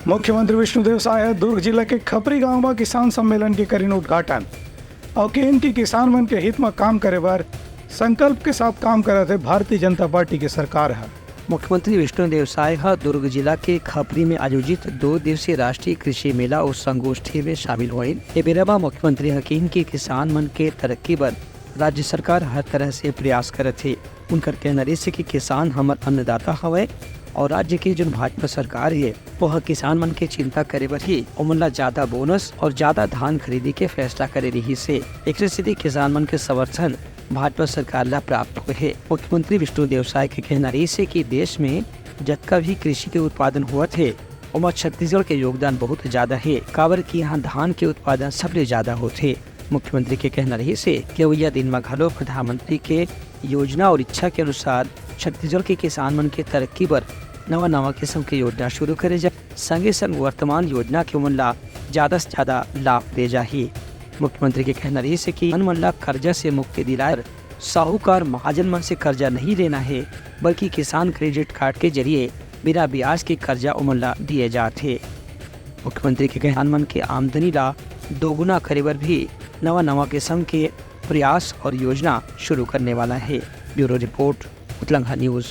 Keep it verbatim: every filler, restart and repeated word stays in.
मुख्यमंत्री विष्णुदेव साय ह दुर्ग जिला के खपरी गांव म किसान सम्मेलन के करिन उद्घाटन। अउ किहिन कि किसान मन के हित म काम करे बर संकल्प के साथ काम करत हे भारतीय जनता पार्टी के सरकार ह। मुख्यमंत्री विष्णुदेव साय ह दुर्ग जिला के खपरी में आयोजित दो दिवसीय राष्ट्रीय कृषि मेला अउ संगोष्ठी में शामिल होइन। ए बेरा म मुख्यमंत्री ह किहिन कि किसान मन के तरक्की बर राज्य सरकार हर तरह से प्रयास करत हे। उनकर कहना रहिस हे कि किसान हमर अन्नदाता हवय अउ राज्य के जोन भाजपा सरकार हे, ओह किसान मन के चिंता करे बर ही ओमन ला ज्यादा बोनस अउ ज्यादा धान खरीदे के फैसला करे रहिस हे। एकरे सेती किसान मन के समर्थन भाजपा सरकार ला प्राप्त होए हे। मुख्यमंत्री विष्णुदेव साय के कहना रहिस हे कि देश में जतका भी कृषि के उत्पादन होवत हे, ओमा छत्तीसगढ़ के योगदान बहुत ज्यादा हे, काबर कि यहाँ धान के उत्पादन सबले ज्यादा होथे। मुख्यमंत्री के कहना रहिस हे कि अवइया दिन म घलो प्रधानमंत्री के योजना अउ इच्छा के अनुसार छत्तीसगढ़ के किसान मन के तरक्की बर नवा-नवा किसम के योजना शुरू करे जाए, संगे-संग वर्तमान योजना के ओमन ला ज्यादा से ज्यादा लाभ दे जाही। मुख्यमंत्री के कहना रहिस हे कि किसान मन ला कर्जा से मुक्ति दिलाए बर साहूकार महाजन मन से कर्जा नहीं लेना हे, बल्कि किसान क्रेडिट कार्ड के जरिए बिना ब्याज के कर्जा ओमन ला दिए जात हे। मुख्यमंत्री के कहना, किसान मन के आमदनी ला दोगुना करे बर भी नवा-नवा किसम के प्रयास अउ योजना शुरू करने वाला हे। Bureau report, Utlangha news.